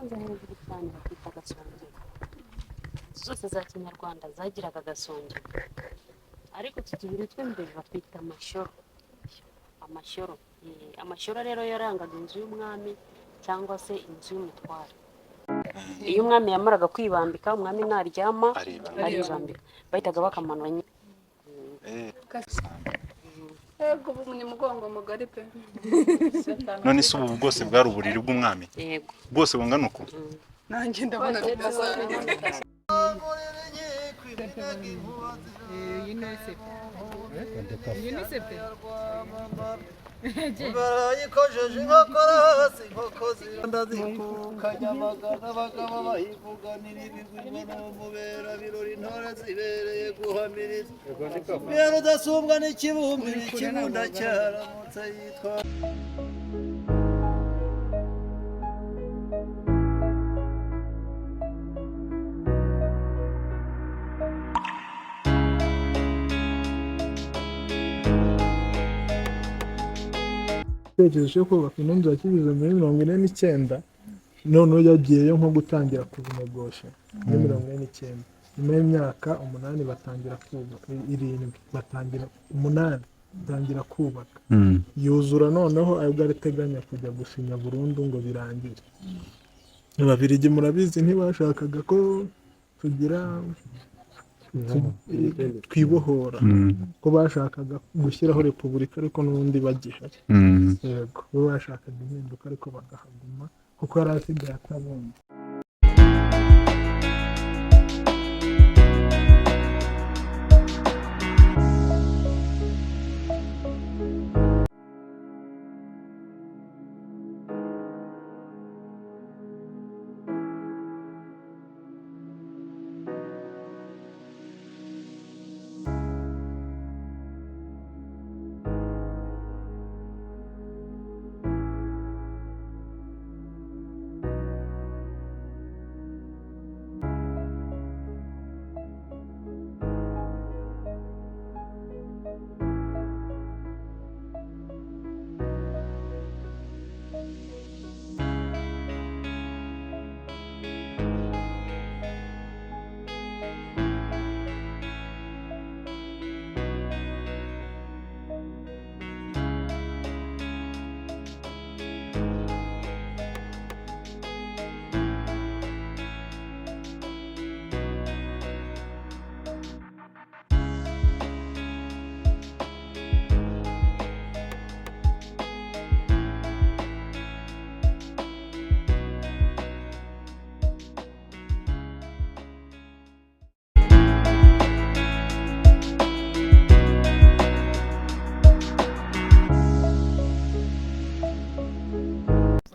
Nyanza hejuru cyane bakita agasongero. Inzu zose za kinyarwanda zagiraga agasongero, ariko utu tubiri tw'imbere batwita amashyoro. Amashyoro. Amashyoro rero yarangaga inzu y'umwami cyangwa se inzu y'umutware. Iyo umwami yamaraga kwibambika, umwami naryama Aribambika. aribambika, bahitaga bakamanura nyine. Yego, ubu ni mugongo mugari pe. None se ubu bwose bwari uburiri bw'umwami? Yego. Bwose bungana uku? Nanjye ndabona bidasanzwe. Barayikojeje inkokora hasi, inkoko ndazikuka nyamagana, abagabo bahivuganira ibigwi n'umubera birori, intore zibereye guhamiriza, mbere rudasumbwa n'ikibumbiro, ikibunda cyaramutse yitwa. Igitekerezo cyo kubaka ino nzu yakigize muri 49, noneho yagiyeyo nko gutangira kubinogosha muri 49, nyuma y'imyaka 8 batangira kubaka, 7 batangira, 8 batangira kubaka, yuzura noneho aribwo ariteganya kujya gusinya burundu ngo birangire. Ababiligi murabizi ntibashakaga ko tugira twibohora, ko bashakaga gushyiraho repubulika ariko n'ubundi bagihari. Yego, bo bashakaga impinduka ariko bakahaguma kuko yari asigaye atabumva.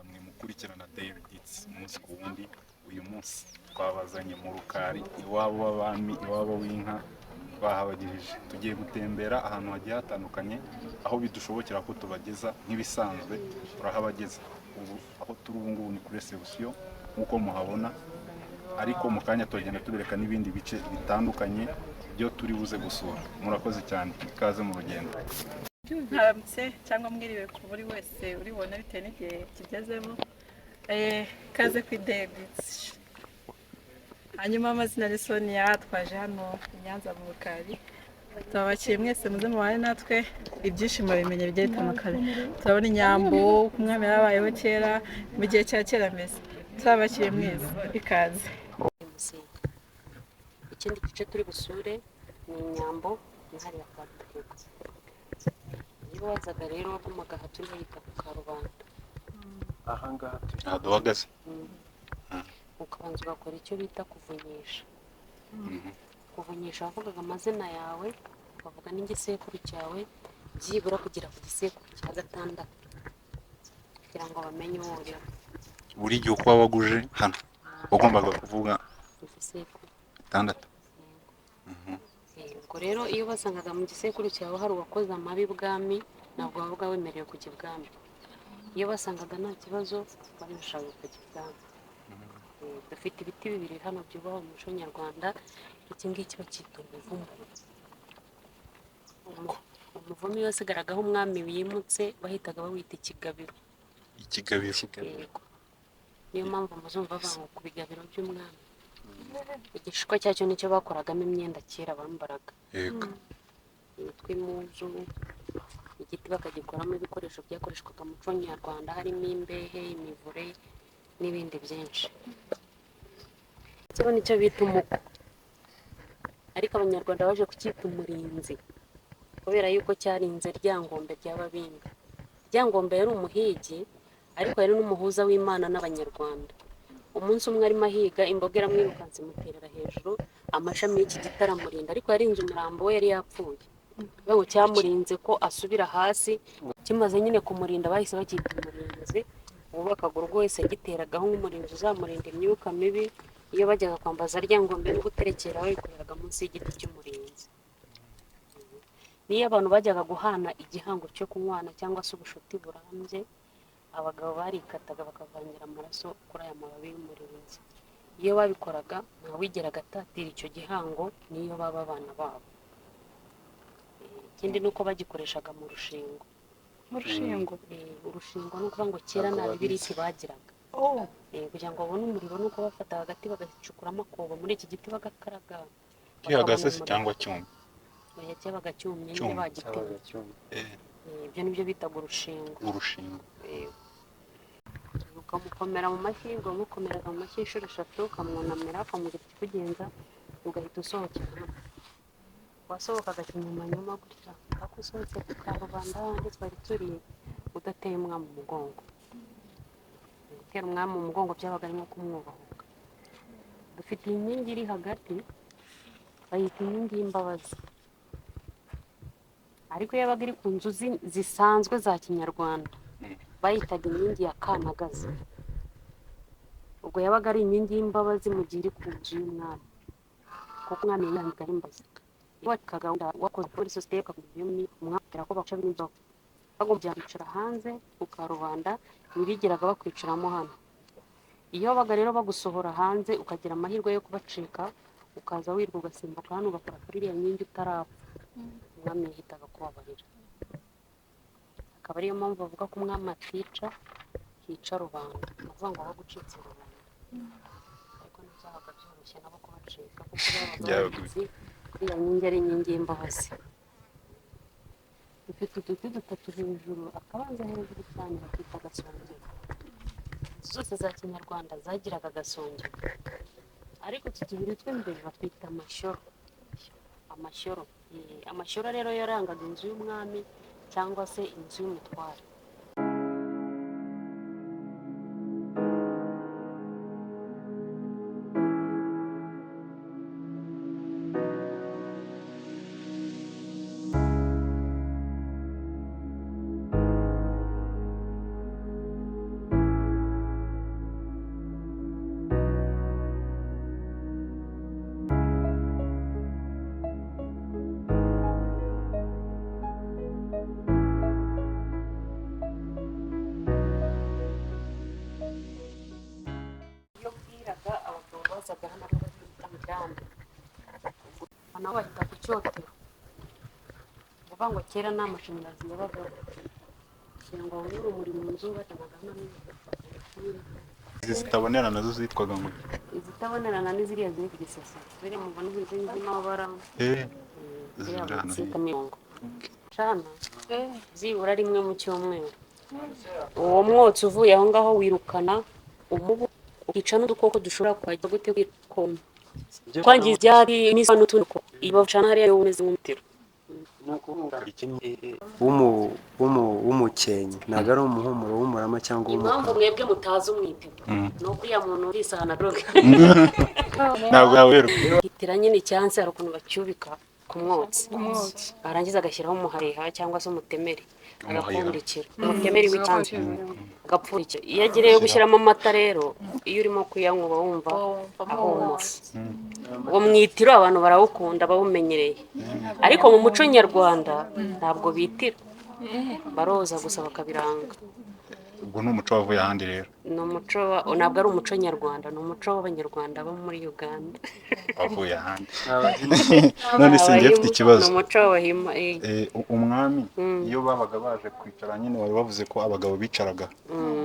Mwe mukurikirana Daily Beats umunsi ku wundi, uyu munsi twabazanye mu Rukari, iwabo w'abami, iwabo w'inka, twahabagejeje. Tugiye gutembera ahantu hagiye hatandukanye aho bidushobokera ko tubageza, nk'ibisanzwe turahabageza. Ubu aho turi ubu ngubu ni kuri reception nk'uko muhabona, ariko mu kanya turagenda tubereka n'ibindi bice bitandukanye byo turi buze gusura. Murakoze cyane, ikaze mu rugendo. Mwaramutse cyangwa mwiriwe ku buri wese uribona bitewe n'igihe kigezemo. Kaze ku Idebitsi. Hanyuma amazina ni Sonia, twaje hano i Nyanza mu Rukari. Turabakiriye mwese, muze mubane natwe, ibyishimo bimenye bigiye bitandukanye. Turabona inyambo, uko umwami yarabayeho kera, mu gihe cya kera mbese. Turabakiriye mwese, ikaze. Musinga. Ikindi gice turi busure ni inyambo, ni hariya kwa Rudahigwa. Iyo wazaga rero wagumaga aha turi bahita ku Karubanda. Aha duhagaze? Ukabanza ugakora icyo bita kuvunyisha. Kuvunyisha wavugaga amazina yawe, ukavuga n'igisekuru cyawe, byibura kugera ku gisekuru cya gatandatu kugira ngo bamenye uwo uriwe. Buri gihe uko wabaga uje hano wagombaga kuvuga igisekuru 6. Ubwo rero iyo basangaga mu gisekuru cyawe hari uwakoze amabi ibwami, ntabwo wabaga wemerewe kujya ibwami. Iyo basangaga nta kibazo, barabishaka ukajya ibwami. Dufite ibiti bibiri hano byubahwa mu muco nyarwanda. Iki ngiki bacyita umuvumo. Umuvumo iyo wasigaragaho umwami wimutse bahitaga bawita ikigabiro. Ikigabiro. Yego. Niyo mpamvu muzumva bavuga ngo ku bigabiro by'umwami. Igishishwa cyacyo nicyo bakoragamo imyenda kera bambaraga. Yego. Yitwa impuzu. Igiti bakagikoramo ibikoresho byakoreshwaga mu muco nyarwanda, harimo imbehe, imivure n'ibindi byinshi. Icyo nicyo bita umuko, ariko Abanyarwanda baje kucyita umurinzi kubera yuko cyarinze Ryangombe ry'Ababinga. Ryangombe yari umuhigi, ariko yari n'umuhuza w'Imana n'Abanyarwanda. Umunsi umwe arimo ahiga, imboga iramwirukansa imuterera hejuru amashami y'iki giti aramurinda, ariko yarinze umurambo we, yari yapfuye. Bivuga ngo cyamurinze ko asubira hasi. Kimaze nyine kumurinda bahise bacyita umurinzi. Uwubakaga urugo wese yagiteragaho nk'umurinzi uzamurinda imyuka mibi. Iyo bajyaga kwambaza Ryangombe no guterekera, babikoreraga munsi y'igiti cy'umurinzi. Niyo abantu bajyaga guhana igihango cyo kunywana cyangwa se ubushuti burambye, abagabo barikataga bakavangira amaraso kuri aya mababi y'umurinzi. Iyo babikoraga ntawigeraga atatira icyo gihango, n'iyo baba abana babo. Ikindi ni uko bagikoreshaga mu rushingo. Mu rushingo? Urushingo ni ukuvuga ngo kera nta bibiriti bagiraga. Kugira ngo babone umuriro ni uko bafata hagati bagacukuramo akobo muri iki giti, bagakaraga, Gihagaze bakabona se umuriro. cyangwa cyumye? Oya, cyabaga cyumye nyine. Cyumye. Bagitemye. Ibyo nibyo bitaga urushingo. Urushingo. Ukamukomera mu mashyi, ukamukomeraga mu mashyi inshuro eshatu, ukamwunamira, ukamubwira ikikugenza, ugahita usohokera hano. Wasohokaga kinyumanyuma gutya, ariko usohotse ku karubanda handi twari turi udateye umwami umugongo. Gutera umwami umugongo byabaga ari nko kumwubahuka. Dufite iyi nkingi iri hagati, bayita inkingi y'imbabazi, ariko iyo yabaga iri ku nzu zisanzwe za kinyarwanda bayitaga inkingi ya kanagazi. Ubwo yabaga ari inkingi y'imbabazi mu gihe iri ku nzu y'umwami, kuko umwami yitangiraga ari imbabazi. Wubakaga wakoze muri sosiyete umwami ko baca n'inzoga, bagombye kwicara hanze ku karubanda, ntibigeraga bakwicaramo hano. Iyo babaga rero bagusohora hanze, ukagira amahirwe yo kubacika, ukaza wirirwa ugasimbuka hano ugakora kuri iriya nkingi utarapfa, umwami yahitaga kubabarira. Akaba ariyo mpamvu bavuga ko umwami atica, hica rubanda. Ni ukuvuga ngo wagucitse rubanda, ariko ntibyabaga byoroshye nabo kubacika, kuko babaga Byabaga babizi ko iriya nkingi ari inkingi y'imbabazi. Dufite uduti dutatu hejuru, akabanza hejuru cyane bakita agasongero. Inzu zose za kinyarwanda zagiraga agasongero, ariko utu tubiri tw'imbere batwita amashyoro. Amashyoro. Amashyoro rero yarangaga inzu y'umwami cyangwa se inzu y'umutware. Iyo bwiraga abagabo bazaga hano aribo bita murambi, nabo bahita ku cyotero. Uvuga ngo kera nta mashanyarazi yabagaho, kugira ngo babone urumuri mu nzu bacanaga hano nijoro. Izi zitabonera nazo zitwaga ngo? Izitabonerana ni ziriya ziri ku gisasa, ziriya mubona zimeze nk'amabara. Ziriya Ziri hano zita hirya. mirongo cana byibura rimwe mu cyumweru. Uwo mwotsi uvuye aho ngaho wirukana umubu, ukica n'udukoko dushobora kuhajya gute kwikoma kwangiza ibyari n'isa n'utundi dukoko. Iyo bawucana hariya rero umeze nk'umutiro. W'umukenke ntabwo ari umuhumuro w'umurama cyangwa Impamvu uw'umukara. mwebwe mutazi umwitero ni uko uriya muntu urisahana droge. Ntabwo yawerwa. Hitira nyine icyansi, hari ukuntu bacyubika ku mwotsi. Umwotsi. Barangiza agashyiraho umuhareha cyangwa se umutemeri. Umuhareha. Agapfundikira umutemeri w'icyansi, agapfundikira. Iyo agiye gushyiramo amata rero, iyo urimo kuyanywa uba wumva ahumura. Uwo mwitiro abantu barawukunda, bawumenyereye, ariko mu muco nyarwanda ntabwo bitira, baroza gusa bakabiranga. Ubwo ni umuco wavuye ahandi rero. Ni umuco ntabwo ari umuco nyarwanda, ni umuco w'Abanyarwanda bo muri Uganda. Wavuye ahandi. None se njye mfite ikibazo. Ni umuco w'Abahima. Umwami iyo babaga baje kwicara nyine, wari wavuze ko abagabo bicaraga,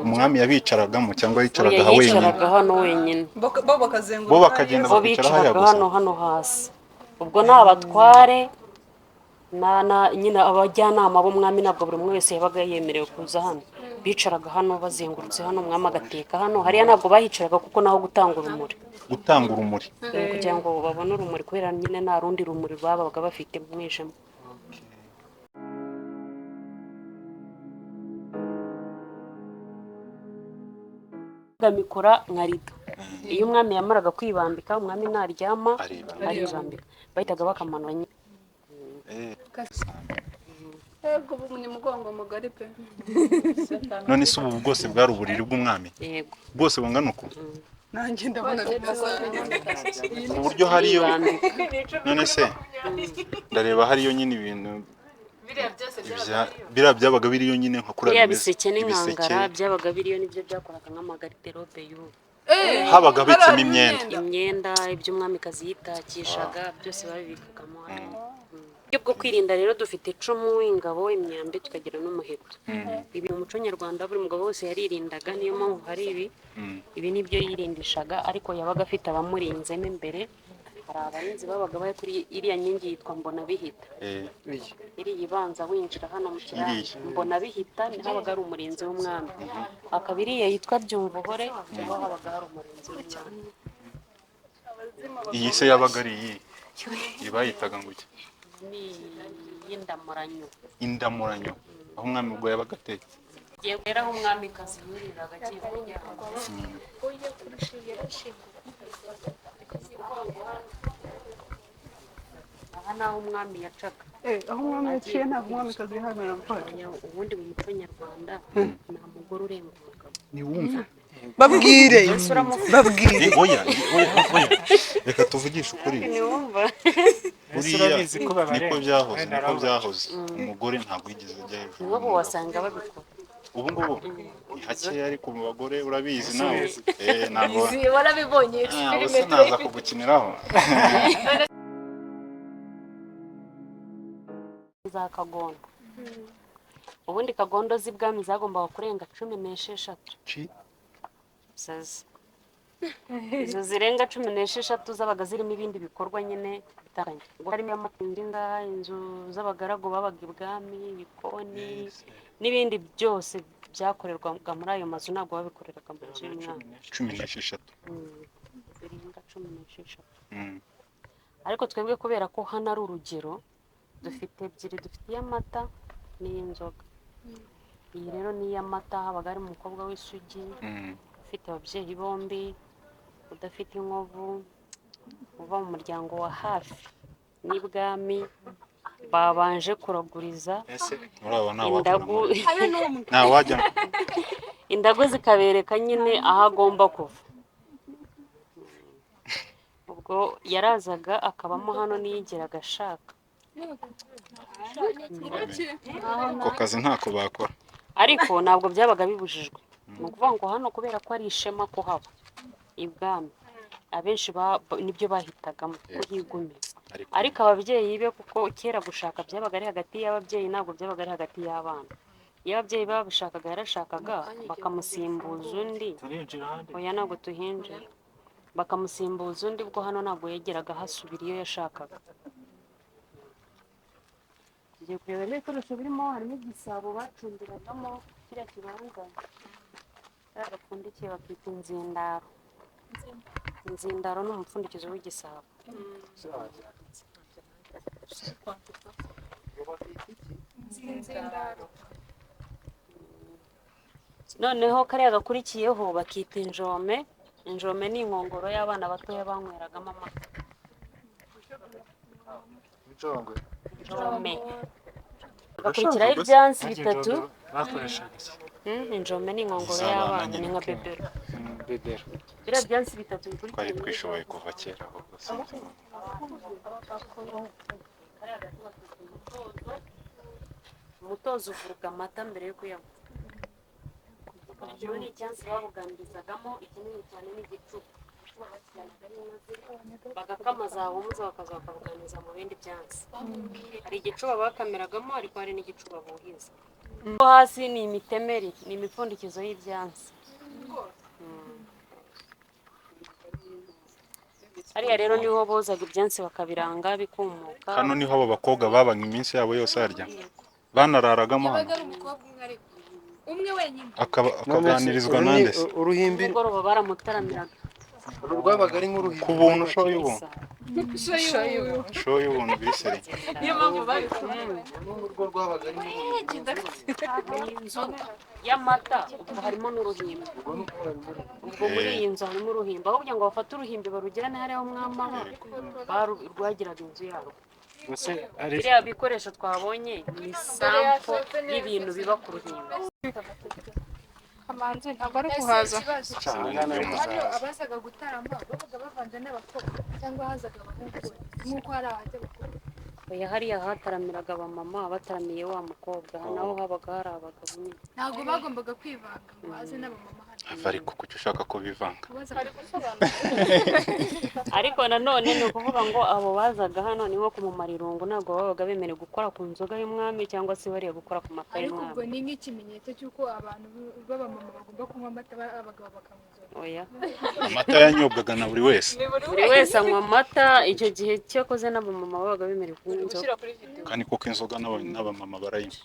umwami yabicaragamo cyangwa yicaraga Oya, aha wenyine? yicaraga hano wenyine. Bo bakazenguruka. Bo bakagenda Bo bakicara hariya bicaraga gusa. hano hasi. Ubwo ni abatware na nyine abajyanama b'umwami, ntabwo buri umwe wese yabaga yemerewe kuza hano. Bicaraga hano bazengurutse hano, umwami agateka hano. Hariya ntabwo bahicaraga kuko naho gutanga urumuri. Gutanga urumuri. Kugira ngo babone urumuri, kubera nyine nta rundi rumuri babaga bafite mu mwijima. Mikora nka rido. Iyo umwami yamaraga kwibambika, umwami naryama Aribambika. aribambika, bahitaga bakamanura nyine. Yego, ubu ni mugongo mugari pe. None se ubu bwose bwari uburiri bw'umwami? Yego. Bwose bungana uku? Nanjye ndabona bidasanzwe. Ku buryo hariyo Yibambika. None se ndareba hariyo nyine ibintu biriya byabaga biriyo nyine nka kuriya Biriya bimeze. biseke n'inkangara byabaga biriyo, nibyo byakoraga nk'amagariderobe y'ubu. Habaga habitsemo imyenda. Imyenda, ibyo umwamikazi yitakishaga byose babibikagamo hano. Uburyo bwo kwirinda rero, dufite icumu, ingabo, imyambi, tukagira n'umuheto. Ibi mu muco nyarwanda buri mugabo wese yaririndaga, niyo mpamvu hari ibi. Ibi nibyo yirindishaga, ariko yabaga afite abamurinzemo imbere. Hari abarinzi babaga bari kuri iriya nkingi yitwa Mbonabihita. Iriya ibanza winjira hano mu kirambi. Iriya. Mbonabihita niho habaga hari umurinzi w'umwami. Akaba iriya yitwa Byumvuhore, niho habaga hari umurinzi w'umwami. Iyi se yabaga ari iyi? Iyi bayitaga ngo iki? Ni iy'indamuranyo. Indamuranyo, aho umwami ubwo yabaga atetse. Yego, rero aho umwamikazi yuriraga agiye kuryama. Aha ni aho umwami yacaga. Aho umwami yaciye ntabwo umwamikazi yihanira gukora. Ubundi mu muco nyarwanda nta mugore urenga umugabo. Niwumve. Babwire, babwire. Oya, oya, oya, reka tuvugishe ukuri. Ntiwumva? Buriya Urabizi ko babarenga. niko byahoze, Wenda niko arababaje. byahoze. Umugore ntabwo yigeze ajya hejuru N'ubu y'umugabo. wasanga babikora. Ubu ngubu ni hakeya, ariko mu bagore urabizi nawe. Ntabwo Warabibonye. Ah, ubuse naza kugukiniraho. Za kagondo. Ubundi kagondo z'ibwami zagombaga kurenga 16. Ci. Sazi. Izo zirenga 16 zabaga zirimo ibindi bikorwa nyine bitandukanye. Ubwo harimo amatinda, inzu z'abagaragu babaga ibwami, ibikoni n'ibindi byose byakorerwaga muri ayo mazu, ntabwo babikoreraga mu nzu y'umwami. 16. Zirenga 16. Ariko twebwe kubera ko hano ari urugero, dufite ebyiri, dufite iy'amata n'iy'inzoga. Iyi rero ni iy'amata, habaga harimo umukobwa w'isugi, ufite ababyeyi bombi, udafite inkovu, uva mu muryango wa hafi n'ibwami, babanje kuraguriza Ese muraba ntawakora indagu. Ntawajya. Indagu zikabereka nyine aho agomba kuva. Ubwo yarazaga akabamo hano, ntiyigeraga ashaka. Ako kazi ntako bakora. Ariko ntabwo byabaga bibujijwe. Ni ukuvuga ngo hano kubera ko ari ishema kuhaba ibwami, abenshi nibyo bahitagamo kuhigumira. Ariko Ariko ababyeyi be, kuko kera gushaka byabaga ari hagati y'ababyeyi, ntabwo byabaga ari hagati y'abana. Iyo ababyeyi babishakaga, yarashakaga bakamusimbuza undi. Turinjira ahandi. Oya, ntabwo tuhinjira. Bakamusimbuza undi, ubwo hano ntabwo yageraga hasubira iyo yashakaga. Tugiye kureba ibikoresho birimo, harimo igisabo bacundiragamo, kiriya kibanza kariya gapfundikiye bakita inzindaro. Inzindaro ni umupfundikizo w'igisabo. Noneho kariya gakurikiyeho bakita injome. Injome ni inkongoro y'abana batoya banyweragamo amata. Injome. Gakurikiraho ibyansi bitatu. Bakoreshaga iki? Injome ni inkongoro Iz'abana y'abana, nyine. ni nka bebero. Bebero. Biriya byansi bitatu bikurikira Twari twishoboye kuva kera ahubwo sinzi. Kariya gato bakita umutozo. Umutozo uvuruga amata mbere yo kuyanywa. Hejuru ni icyansi babuganirizagamo, ikinini cyane ni igicuba. Igicuba bakijyanagamo inka bagakama zahumuza bakaza bakabuganiza mu bindi byansi. Hari igicuba bakamiragamo, ariko hari n'igicuba buhiza. Ho hasi ni imitemeri, ni imipfundikizo y'ibyansi. Hariya rero niho bozaga ibyansi bakabiranga bikumuka. Hano niho abo bakobwa babaga iminsi yabo yose harya banararagamo hano. Yabaga ari umukobwa umwe, ariko umwe wenyine. Akaganirizwa nande se? Uruhimbi. Nimugoroba baramutaramiraga. Uru rwabaga ari nk'uruhimbi. Ku buntu, show y'ubuntu. Shoyu. Show y'ubuntu biseri. Niyo mpamvu babikoze. Urwo rwabaga ari nk'uruhimbi. Ni inzu y'amata, ubwo harimo n'uruhimbi. Ubwo muri iyi nzu harimo uruhimbi, aho kugira ngo bafate uruhimbi barujyane hariya umwamama rwagiraga inzu yarwo. Gusa hari Biriya bikoresho twabonye ni sampo y'ibintu biba ku ruhimbi. Kamanzi ntabwo ari guhaza. Hano Hano abazaga gutarama babaga bavanze n'abakobwa cyangwa hazaga abahungu nk'uko hari abajya abakobwa? Oya, hariya hataramiraga abamama bataramiye wa mukobwa, naho habaga hari abagabo nyine. Ntabwo bagombaga kwivanga ngo haze n'abamama hano. Ava ariko kuki ushaka ko bivanga? Kubaza. Ariko nanone ni ukuvuga ngo abo bazaga hano ni nko kumumara irungu, ntabwo babaga bemerewe gukora ku nzoga y'umwami cyangwa se bariya gukora ku mata Ariko ubwo y'umwami. ni nk'ikimenyetso cy'uko abantu b'abamama bagomba kunywa amata, abagabo bakanywa inzoga. Oya. Amata yanyobwaga na buri wese. Buri wese anywa amata icyo gihe, cyakoze n'abamama babaga bemerewe kunywa inzoga. Gushyira kuri videwo. Kandi koko inzoga n'abamama barayinywa.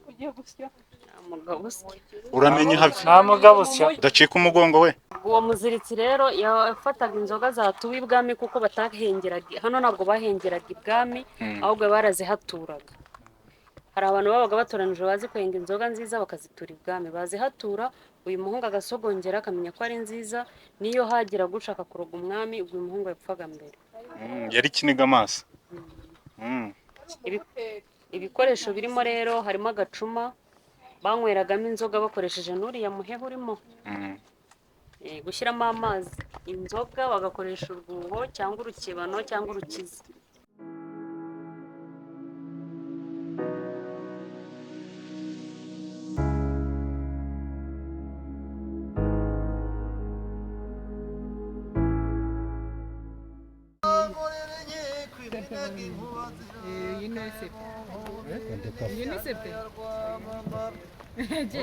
Ugiye gusya. Nta mugabo usya. Uramenye hafi. Nta mugabo usya. Udacika umugongo we. Uwo muziritsi rero yafataga inzoga zatuwe ibwami, kuko batahengeraga hano, ntabwo bahengeraga ibwami, ahubwo barazihaturaga. Hari abantu babaga batoranije bazi kwenga inzoga nziza, bakazitura ibwami, bazihatura, uyu muhungu agasogongera akamenya ko ari nziza. Niyo hagira gushaka kuroga umwami, ubwo uyu muhungu yapfaga mbere. Yari ikiniga amaso. Ibikoresho birimo rero harimo agacuma banyweragamo inzoga bakoresheje n'uriya muheha urimo. Gushyiramo amazi, inzoga bagakoresha urwuho cyangwa urukebano cyangwa urukiza.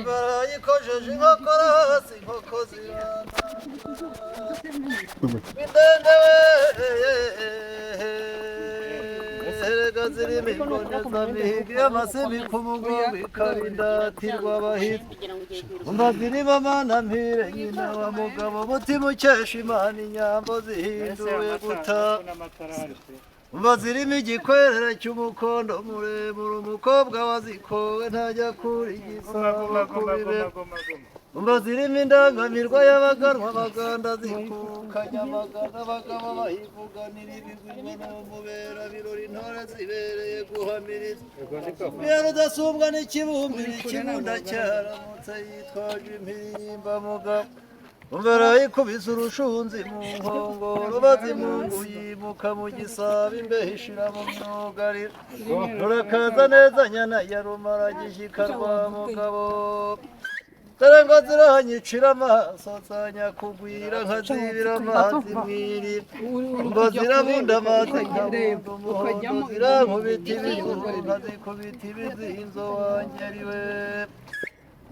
Barayikojeje inkokora hasi, inkoko zirana indende we, erega zirimo imbonezamihigo y'amasibi ku mugongo ikarindatirwa abahizi. Kugira ngo ugiye kwiruka. Umva zirimo amana mpire nyina wa mugabo, mutima ukesha Imana, inyambo zihinduwe guta. Umva zirimo igikwerere cy'umukondo muremure, umukobwa wazikowe ntajya kura igisabo ku bibero. Umva zirimo indangamirwa y'abaganwa, baganda zikuka Nyamagana, abagabo bahivuganira ibigwi ngo ni umubera birori, intore zibereye guhamiriza. Mbera rudasumbwa n'ikibumbiro, ikibunda cyaramutse yitwaje impirimbamuga. Umva arayikubise urushunzi mu nkongoro, bazimungu yimuka mu gisabo, imbeho ishira mu myugariro. Rurakaza neza nyana ya rumara gishyika rwa mugabo. Dore ngo ziranyicira amaso, zanyakugwira nkazibira amazi mwiri. Ngo zirabunda amazi nkabunda umuhondo, zirankubita ibizuru nkazikubita ibizinzo wangeriwe.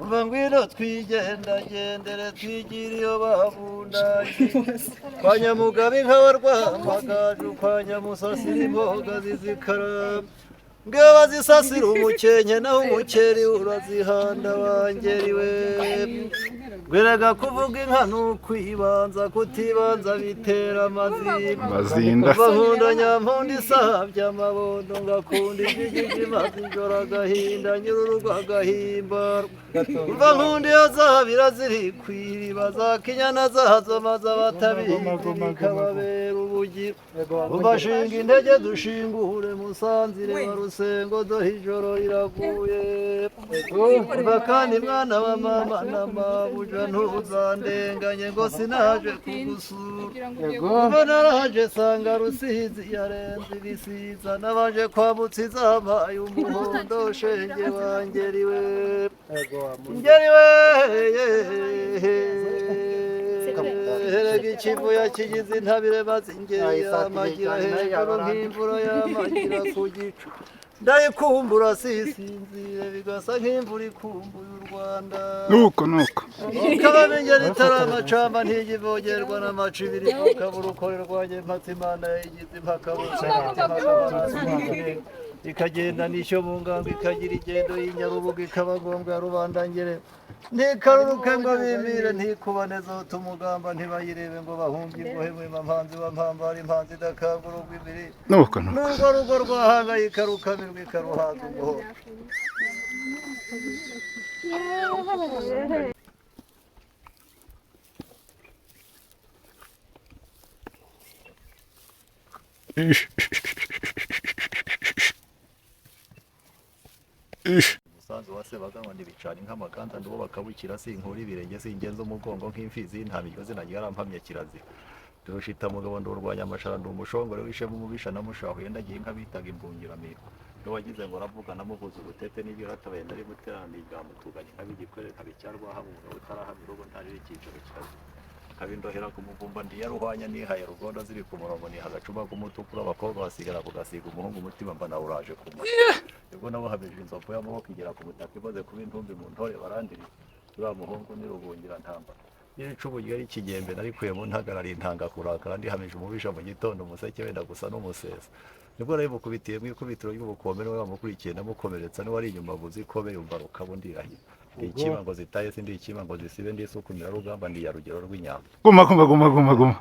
Umva ngwino twigendagendere, twigire iyo babundanye. Kwa Nyamugabe inka wa Rwamagaju, kwa Nyamusasira imboga zizikara. Ngiyo bazisasira umukenke, naho umukeri urazihanda wangeriwe. Gweraga kuvuga inka ni ukwibanza, kutibanza bitera amazimba. Mazinda. Kuva nkunda nyampunda isabye amabondo, ngakunda ijigiji maze ijoro agahinda nyir'urugo agahimbarwa. Kuva nkunda iyo zabira ziri ku iriba, za kinyana zazo maze abatabizi bikababera ubugiro. Umva shinga intege dushinguhure musanzire wa Rusengo, dore ijoro riraguye. Umva kandi mwana wa mama na mabuja. Erega ntuzandenganye ngo sinaje kugusura. Kuva naraje sanga Rusizi yarenze ibisiza, nabanje kwambutsa izampaye umuhondo, shenge wangeriwe ngeriwe. Erega ikivu yakigize intabire, maze ingeri yamagira hejuru nk'imvura yamagira ku gicu. Ndayikumbura sisinzire, bigasa nk'imvura ikumbuye u Rwanda. Nuko nuko. Ukaba ingeri itari amacamba, ntigivogerwa n'amacibiri, ukaba urukore rwanjye mpatse Imana yayigize impakabutse, ikagenda n'ishyo mu ngango, ikagira igendo y'inyarubuga, ikaba ngombwa ya rubanda ngere. Ntikaruruke ngo bimire, ntikubane zota umugamba, ntibayirebe ngo bahunge imbohe. Mwima mpanzi wa mpambara, impanzi idakanga urugwa ibiri. Nuko nuko. N'urwo rugo rwahangayika rukamirwa, ikaruhaza umuhoro. Umusanzu wa Sebaganwa ntibicana inka nduwo bakabukira, sinkura ibirenge, singenza umugongo nk'imfizi y'intama, iryo zina ryarampamye kirazira. Ndushita mugabo, ndurwanya amashara, ndi umushongore wishema umubisha namushahuye, ndagiye inka bitaga imbungiramihigo. N'uwagize ngo aravuga namuvuze ubutete, n'ibyo yaratabaye ndari muterana ijambo, tuganye nkaba igikorere, nkaba icyarwaha umugabo utarahamya urugo, ntarira icyicaro kirazira. Nkaba indohera ku muvumba, ndi yaruhwanya, nihaye rugondo ziri ku murongo, niha agacuma k'umutukura, abakobwa basigara kugasiga umuhungu umutima mba nawe uraje ku mutwe. Nibwo nabuhamije inzovu y'amaboko igera ku butaka, imaze kuba intumbi mu ntore barandiriye, uriya muhungu ni rubungira ntambara. N'icumu ryari ikigembe narikuye mu ntagarari, intanga kurakara, ndihamije umubisha mu gitondo umuseke wenda gusa n'umusesa. Nibwo nabimukubitiye mu ikubitiro ry'ubukombe, niwe wamukurikiye ndamukomeretsa, niwe ari inyuma avuze ikobe yumva rukaba ndirahira. Ndi ikima ngo zitaye, sindi ikima ngo zisibe, ndi isukumira rugamba, ndi ya rugero rw'inyambo. Guma guma guma guma guma.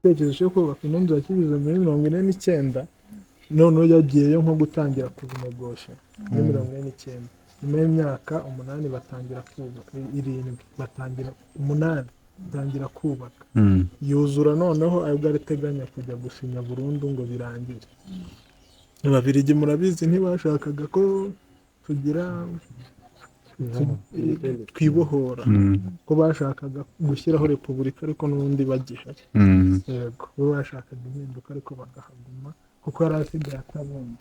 Igitekerezo cyo kubaka ino nzu yakigeze muri 49, noneho yagiyeyo nko gutangira kubinegosha muri 49, nyuma y'imyaka 8 batangira kubaka, 7 batangira, 8 batangira kubaka, yuzura. Noneho aribwo ariteganya kujya gusinya burundu ngo birangire. Ababiligi murabizi ntibashakaga ko tugira twibohora, ko bashakaga gushyiraho repubulika, ariko n'ubundi bagihari. Yego, bo bashakaga impinduka ariko bakahaguma kuko yari asigaye atabumva.